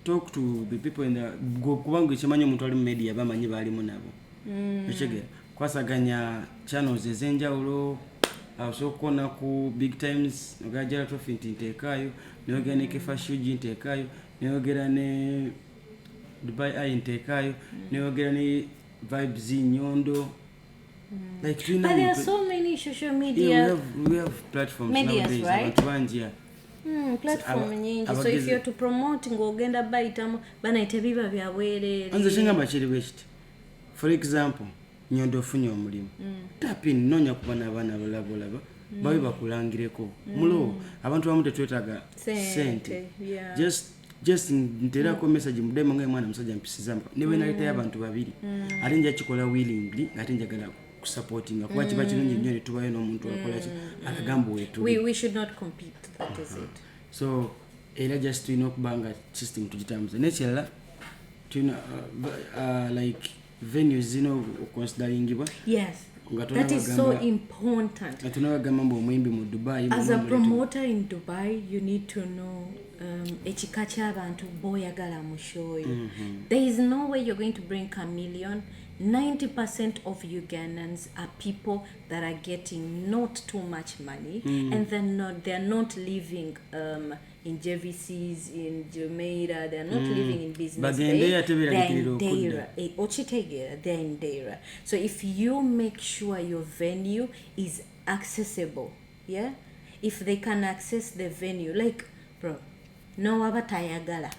Speaker 1: talk to the people in the kubanga ekimanyi omuntu ali mu media bamanyi baalimu nabo. Okitegeera? Kwasaganya channels ez'enjawulo, osobola okukona ku Big Times ogajala Trophy nti nteekaayo, neyogera ne Kefa Shugi nteekaayo, neyogera ne Dubai Eye nteekaayo, neyogera ne Vibes Nyondo, like tulina
Speaker 2: But there are so many social media
Speaker 1: Yeah, we have platforms
Speaker 2: medias,
Speaker 1: nowadays.
Speaker 2: Right?
Speaker 1: Abantu bangi, yeah.
Speaker 2: Platform nyingi, so if you're to promote ng'ogenda bayitamu banaye tebiba bya bwereere.
Speaker 1: Nze kyengamba kiri bwe kiti: for example, Nyondo ofunye omulimu, tapin noonya kuba n'abaana abalaba olaba babe bakulangireko mulo. Abantu abamu tetwetaaga
Speaker 2: Sente,
Speaker 1: sente. Just nterako message mudemo nga mwana musajja mpisiza ne bwe naleetayo abantu babiri, ate nja kikola willingly, ate njagala kusupportinga kuba kiba kirungi nnyo ne tubayo n'omuntu akola ki akagamba wetuli.
Speaker 2: We should not compete, that is it.
Speaker 1: So era just tulina okuba nga system tugitambuza. Nekirala tulina like venues zirina okuconsideringibwa.
Speaker 2: Yes,
Speaker 1: Nga
Speaker 2: that is so important.
Speaker 1: Nga tonabagamba mbu omuyimbi mu Dubai
Speaker 2: As a
Speaker 1: mumuleete.
Speaker 2: Promoter in Dubai, you need to know ekika ky'abantu boyagala mu show yo. There is no way you're going to bring Chameleon. 90% of Ugandans are people that are getting not too much money, and they're not living in JVCs, in Jumeirah. They're not living in Business
Speaker 1: Bagende
Speaker 2: Bay.
Speaker 1: ate
Speaker 2: They're in
Speaker 1: beeraliikirira okudda.
Speaker 2: Deira. Eh, okitegeera? They're in Deira. So if you make sure your venue is accessible, yeah, if they can access the venue, like, bro, nowaba tayagala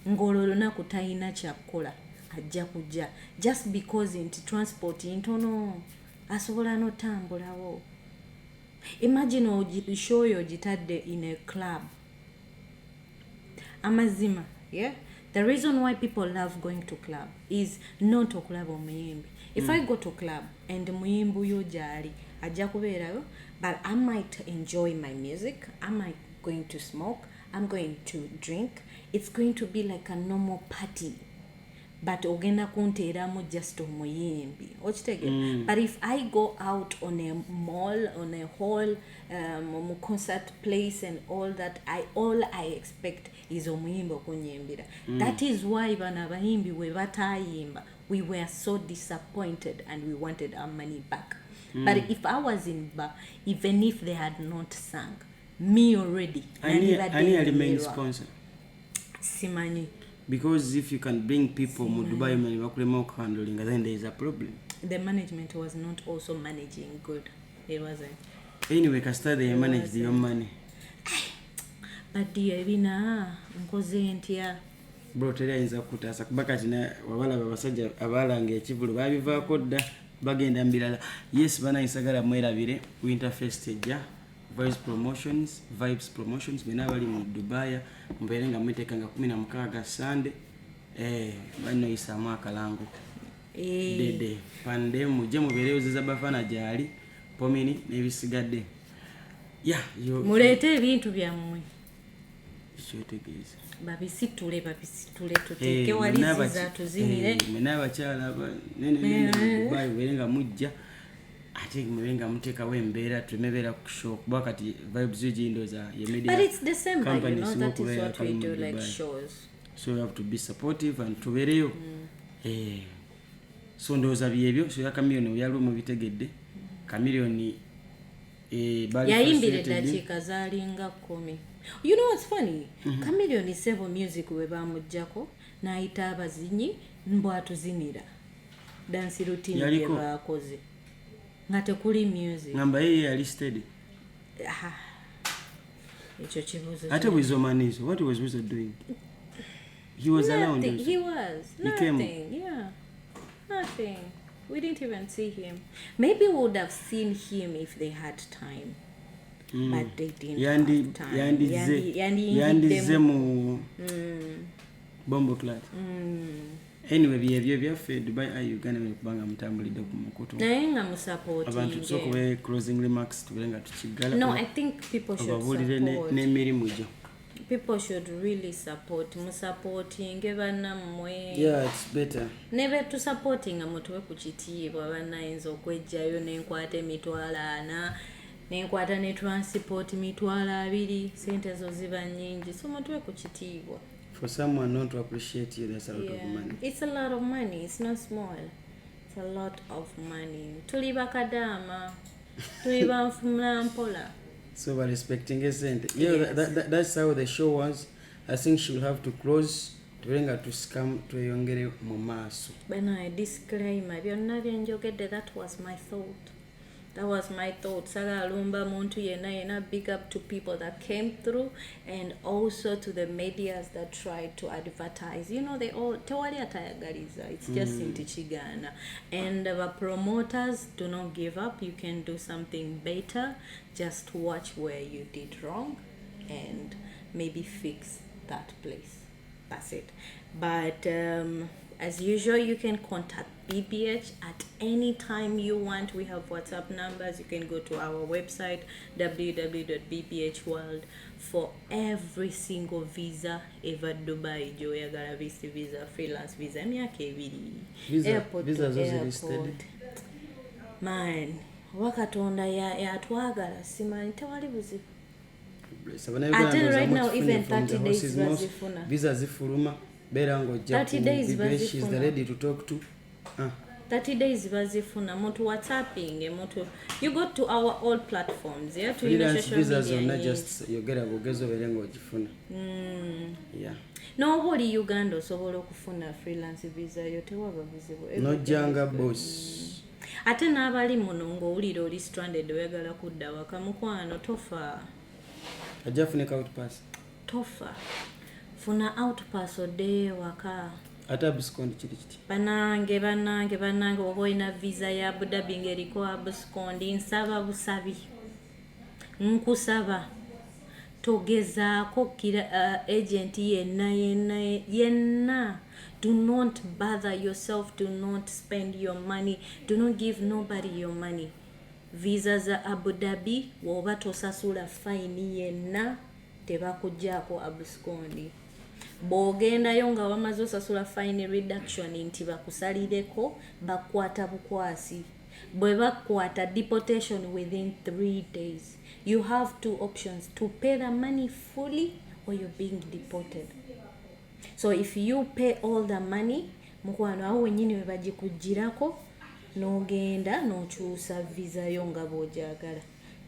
Speaker 2: ng'olwo olunaku talina kyakukola, ajja kujja just because nti transport ntono, asobola n'otambulawo. Imagine show yo ogitadde in a club. Amazima, yeah, the reason why people love going to club is not okulaba omuyimbi. If I go to club and muyimbi oyo gyali ajja kubeerayo, but I might enjoy my music, I might going to smoke, I'm going to drink. It's going to be like a normal party, but ogenda kunteeramu just omuyimbi, okitegeera? But if I go out on a mall, on a hall, mu concert place and all that, all I expect is omuyimbi okunyimbira. That is why bano abayimbi bwe batayimba, we were so disappointed and we wanted our money back. But if I was in bar, even if they had not sung, me already nandibadde
Speaker 1: Ani ali main
Speaker 2: nyumirwa.
Speaker 1: sponsor?
Speaker 2: Simanyi.
Speaker 1: Because if you can bring people mu Dubai ne bakulema okuhandlinga, then there is a problem.
Speaker 2: The management was not also managing good. It wasn't.
Speaker 1: Anyway, kasita they manage your money.
Speaker 2: But dear, ebina nkoze ntya?
Speaker 1: Bro, teri ayinza kukutaasa kuba kati wabalaba abasajja abalanga ekivulu babivaako dda, bagenda mu birala. Yes, banaisagala mwerabire Winter Fest ejja. Vibes Promotions, bena abali mu Dubai mubeere nga mweteeka nga 16 Sande. Banoyisaamu akalango. Dede pande mujje mubeereyo, Ziza Bafana gyali, Pomini n'ebisigadde ya.
Speaker 2: Muleete ebintu byammwe.
Speaker 1: Kyotegeeza?
Speaker 2: Babisitule, babisitule, tuteeke wali Ziza tuzinire.
Speaker 1: Mwena abakyala nenene Dubai mubeere nga mujja, ate mube nga muteekawo embeera tulemebeera ku show, kuba kati Vibes gindooza ye media
Speaker 2: But it's December, you
Speaker 1: company
Speaker 2: know,
Speaker 1: esinga
Speaker 2: that is
Speaker 1: okubeera
Speaker 2: what we
Speaker 1: kali mu
Speaker 2: do, like
Speaker 1: Dubai.
Speaker 2: shows.
Speaker 1: So you have to be supportive and tubeereyo. So ndowooza byebyo. So ya Chameleone byaliwo mubitegedde. Chameleone bali
Speaker 2: Yayimbira
Speaker 1: frustrated.
Speaker 2: eddakiika zaalinga 10. You know what's funny? Chameleone sebo music bwe bamugjako n'ayita abazinyi mbwatuzinira dance routine gye
Speaker 1: Yaliko.
Speaker 2: baakoze nga tekuli music.
Speaker 1: Ngamba yeye yali steady.
Speaker 2: Ah, ekyo kibuuzo.
Speaker 1: Ate Weasel Manizo, what was Weasel doing? He was around
Speaker 2: Nothing.
Speaker 1: also.
Speaker 2: He was.
Speaker 1: He came.
Speaker 2: Nothing. Yeah. Nothing. We didn't even see him. Maybe we would have seen him if they had time. But they didn't have time.
Speaker 1: Yandizze
Speaker 2: Yandiyingiddemu.
Speaker 1: Mu bomboclaat. Anyway, byebyo byaffe Dubai Eye Uganda, bwe kubanga mutambulidde ku mukutu.
Speaker 2: Naye nga
Speaker 1: Abantu
Speaker 2: musupportinge.
Speaker 1: tusooka obe closing remarks, tubere nga tukiggala.
Speaker 2: No, I think people should
Speaker 1: Obabuulire
Speaker 2: support.
Speaker 1: n'emirimu gyo.
Speaker 2: People should really support. Musupportinge bannammwe.
Speaker 1: Yeah, it's better.
Speaker 2: Ne betusupportinga mutuwe ku kitiibwa. Bannayinza okwejjayo nenkwata 400,000, nenkwata ne transport 20,000, sente zo ziba nnyingi, so mutuwe ku kitiibwa.
Speaker 1: For someone not to appreciate you, that's a lot of money.
Speaker 2: It's a lot of money. It's not small, it's a lot of money. Tuli bakadaama, tuli banfumula mpola.
Speaker 1: So by respecting esente, yeah. That's how the show was. I think she'll have to close, tubere nga tusikamu tweyongere mu maaso.
Speaker 2: Banaye, disclaimer, byonna byenjogedde, that was my thought, that was my thought. Sagalumba muntu yenna yenna. Big up to people that came through and also to the medias that tried to advertise. They all, tewali atayagaliza. It's just nti kigaana. And the promoters, do not give up. You can do something better. Just watch where you did wrong and maybe fix that place. That's it. But as usual, you can contact BBH at any time you want. We have WhatsApp numbers. You can go to our website, www.bbhworld, for every single visa eva Dubai gyoyagala, visit visa, freelance visa, emyaka 2. Airport
Speaker 1: Visa
Speaker 2: to
Speaker 1: zo ziri
Speaker 2: airport.
Speaker 1: steady.
Speaker 2: Man, oba Katonda yatwagala, simanyi, tewali buzibu.
Speaker 1: Ate
Speaker 2: right now, even 30 days bazifuna.
Speaker 1: Visa zifuluma, beera ng'ojja.
Speaker 2: 30 days
Speaker 1: She's the
Speaker 2: bazifuna.
Speaker 1: lady to talk to. Ah,
Speaker 2: 30 days bazifuna. Muntu whatsapping muntu, you go to our all platforms, yeah, tulina
Speaker 1: freelance
Speaker 2: social
Speaker 1: visa
Speaker 2: media
Speaker 1: zonna,
Speaker 2: nyingi.
Speaker 1: Just yogera bwogezi obeere ng'ogifuna. Yeah.
Speaker 2: N'oba oli Uganda osobola okufuna freelance visa yo, tewaba buzibu.
Speaker 1: Nojjanga boss.
Speaker 2: Ate n'abali muno ng'owulira oli stranded, oyagala kudda waka, mukwano, tofa.
Speaker 1: Ajja afune out pass.
Speaker 2: Tofa, funa outpass oddeyo ewaka.
Speaker 1: Ate abscond kiri kiti?
Speaker 2: Banange, banange, banange, oba olina visa ya Abu Dhabi ng'eriko abscond, nsaba busabi, nkusaba togezaako kira agent yenna yenna yenna. Do not bother yourself, do not spend your money, do not give nobody your money. Visa za Abu Dhabi, woba tosasula fine yenna. Tebakugjaako abscond. Bw'ogendayo nga wamaze osasula fine reduction nti bakusalireko, bakwata bukwasi. Bwe bakwata, deportation within 3 days. You have two options: to pay the money fully or you're being deported. So if you pay all the money, mukwano, awo wenyini we bagikugirako n'ogenda n'okyusa visa yo nga bw'ogyagala.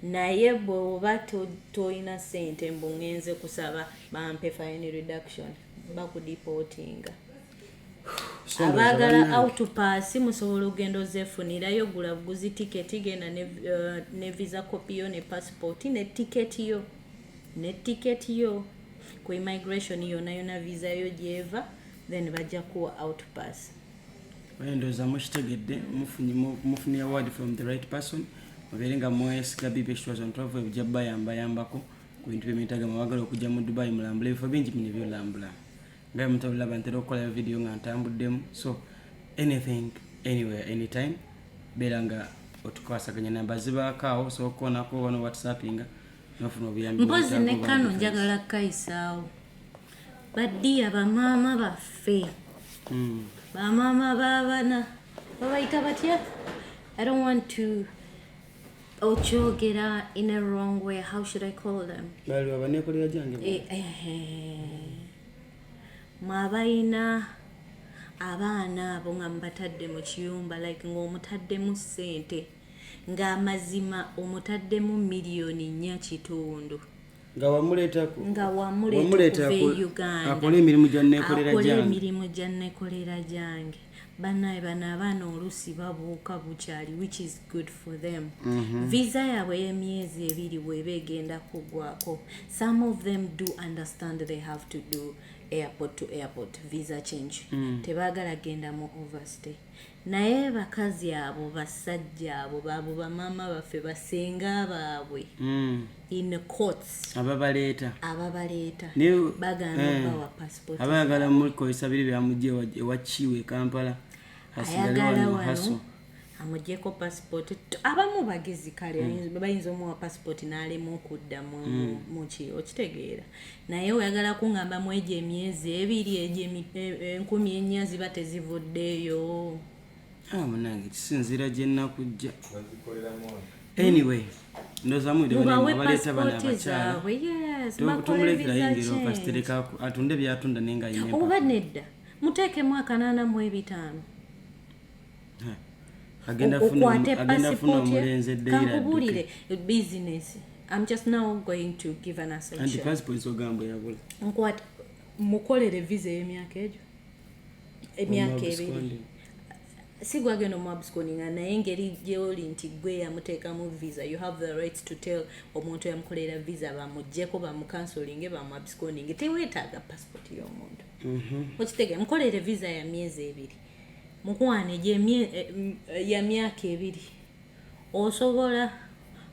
Speaker 2: Naye bw'oba toyina ssente, mbu ŋŋenze kusaba bampe fine reduction, bakudeportinga.
Speaker 1: So
Speaker 2: Abaagala
Speaker 1: ndowooza
Speaker 2: outpass, musobola okugenda ozeefunirayo. Gula buguzi tiketi, genda ne visa copy yo ne passport ne tiketi yo ku immigration yonna yonna visa yo gyeva, then bajja kuwa outpass.
Speaker 1: Bannange, ndowooza mukitegedde, mufunye award from the right person. Mubeere nga mwesiga BBH Tours and Travel, ebijja bayambayambako ku bintu byemwetaaga. Mwagala okujja mu Dubai mulambula ebifo bingi bino ebyolambula, nga mutabulaba ntera okukolayo video nga ntambuddemu. So anything, anywhere, anytime, beera nga otukwasaganya, namba zibaako awo, osobola okukoonako wano whatsappinga nofuna obuyambi.
Speaker 2: Mpozi ne
Speaker 1: bwetaaga
Speaker 2: kano
Speaker 1: oba.
Speaker 2: Njagala kukayisaawo baddiya bamaama baffe, bamaama b'abaana babayita batya? I don't want to okyogera in a wrong way. How should I call them?
Speaker 1: Baliwa baneekolera gyange.
Speaker 2: Mwe abalina abaana abo nga mubatadde mu kiyumba, like ng'omutaddemu ssente, ng'amazima omutaddemu 4.5 miliyoni,
Speaker 1: Nga wamuleetako.
Speaker 2: Nga wamuleeta
Speaker 1: Wamuleeta
Speaker 2: okuva e Uganda.
Speaker 1: Akole emirimu gya neekolera
Speaker 2: Akole
Speaker 1: gyange.
Speaker 2: Emirimu gya nekolera gyange. Bannaye, bano abaana oluusi babuuka bukyali, which is good for them. Visa yaabwe y'emyezi 2 bweba egenda kuggwako, some of them do understand they have to do airport to airport visa change. Tebaagala genda mu overstay. Naye bakazi abo, basajja abo, baabo bamaama baffe, basenga baabwe, in courts,
Speaker 1: Ababaleeta.
Speaker 2: Ababaleeta bagaana obawa passport.
Speaker 1: Abayagala mukozesa biri byamugye ewakiwe e Kampala, asigale
Speaker 2: Ayagala
Speaker 1: wano haso.
Speaker 2: Wano amugyeko passport. Abamu bagezi kale, bayinza omuwa passport n'alema okudda muki, okitegeera? Naye oyagala kuŋŋamba mu egyo emyezi 2, egyo 4,000 ziba tezivuddeeyo?
Speaker 1: Ah, munange, kisinziira gye nnakujja. Anyway, ndowooza
Speaker 2: Mubawe
Speaker 1: abaleeta bano
Speaker 2: passport
Speaker 1: abakyala
Speaker 2: zaabwe, yes, bakole
Speaker 1: tumulekera
Speaker 2: visa
Speaker 1: yingira
Speaker 2: change.
Speaker 1: okasitereka atunde byatunda naye nga ayina
Speaker 2: Oba nedda, muteekemu akanaana mu ebitaano.
Speaker 1: Agenda funa
Speaker 2: Okwate
Speaker 1: agenda funa
Speaker 2: passport ye.
Speaker 1: omulenzi eddeira.
Speaker 2: Kankubuulire business. I'm just now going to give an
Speaker 1: Anti
Speaker 2: assumption.
Speaker 1: Passport ogamba yabula.
Speaker 2: Nkwate mukolere visa ey'emyaka egyo, emyaka 2, si gwagenda omu abscondinga, naye engeri gyoli nti gwe yamuteekamu visa, you have the right to tell omuntu yamukolera visa bamugjeko, bamucancelinge, bamu abscondinge. Teweetaaga passport y'omuntu, okitegeera? Mukolere visa ya myezi 2, mukwane, ya myaka 2, osobola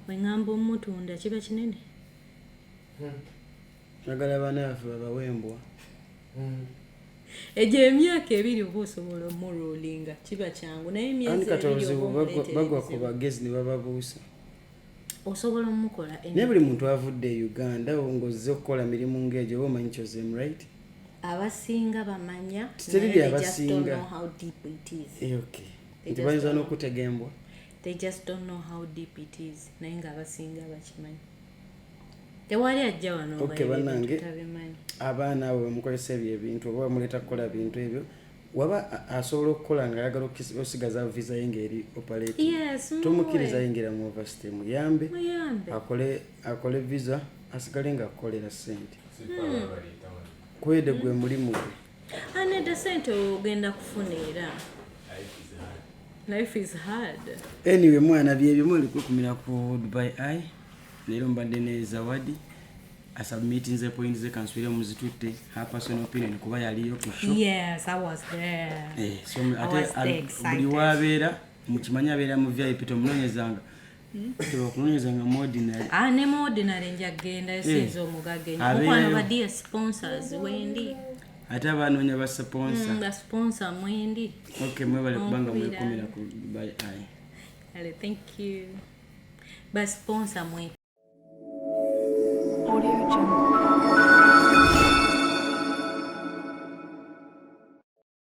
Speaker 2: weŋŋamba omutunda kiba kinene.
Speaker 1: Agala abaana baffe babawembwa.
Speaker 2: Egyo emyaka 2 oba osobola omurulinga, kiba kyangu, naye
Speaker 1: Anti
Speaker 2: emyezi
Speaker 1: kati
Speaker 2: 2
Speaker 1: obuzibu
Speaker 2: oba omuleetera
Speaker 1: bagwa ku
Speaker 2: ebizibu.
Speaker 1: bagezi ne bababuusa.
Speaker 2: Osobola omukola.
Speaker 1: Naye buli muntu avudde e Uganda ng'ozze okukola mirimu ng'egyo, oba omanyi kyozeemu, right?
Speaker 2: Abasinga bamanya.
Speaker 1: Teri
Speaker 2: Naye they just don't
Speaker 1: byabasinga.
Speaker 2: know how deep it is.
Speaker 1: Eh, okay.
Speaker 2: They
Speaker 1: Nti
Speaker 2: just
Speaker 1: bayinza
Speaker 2: don't know.
Speaker 1: n'okutega embwa.
Speaker 2: They just don't know how deep it is, naye ng'abasinga bakimanyi. Tewali ajja wano nga
Speaker 1: Okay,
Speaker 2: ebyo ebintu
Speaker 1: bannange.
Speaker 2: tabimanyi.
Speaker 1: Abaana abo bamukozesa ebyo ebintu oba bamuleeta kukola bintu ebyo, waba asobola okukola nga ayagala osigaza visa ye ng'eri operate,
Speaker 2: Yes, muwe.
Speaker 1: tomukkiriza yingira mu overstay, muyambe.
Speaker 2: Muyambe.
Speaker 1: Akole visa asigale nga akolera ssente kwede gwe mulimu gwe.
Speaker 2: Anedda, sente ogenda kufuna era life is hard.
Speaker 1: Anyway, mwana, byebyo mwali kwekumira ku Dubai Eye. Leero mbadde ne Zawadi, asubmitinze point ze, kansubire muzitutte, her personal opinion, kuba yaliyo ku show.
Speaker 2: Yes, I was there.
Speaker 1: Eh, so
Speaker 2: I
Speaker 1: ate
Speaker 2: was there
Speaker 1: buli
Speaker 2: excited.
Speaker 1: wabeera mukimanyi abeera mu VIP, tomunoonyezanga, tebakunoonyezanga mu ordinary.
Speaker 2: Ah, ne mu ordinary nja kugenda, sinza omugagga ennyo.
Speaker 1: Abeerayo.
Speaker 2: Mukwano, ba dear sponsors, wendi.
Speaker 1: Ate abanoonya ba sponsor.
Speaker 2: Ba sponsor, mwendi.
Speaker 1: Okay, mwebale kubanga
Speaker 2: Onkubira.
Speaker 1: mwekumira ku Dubai Eye.
Speaker 2: Ale, thank you. Ba sponsor mwe.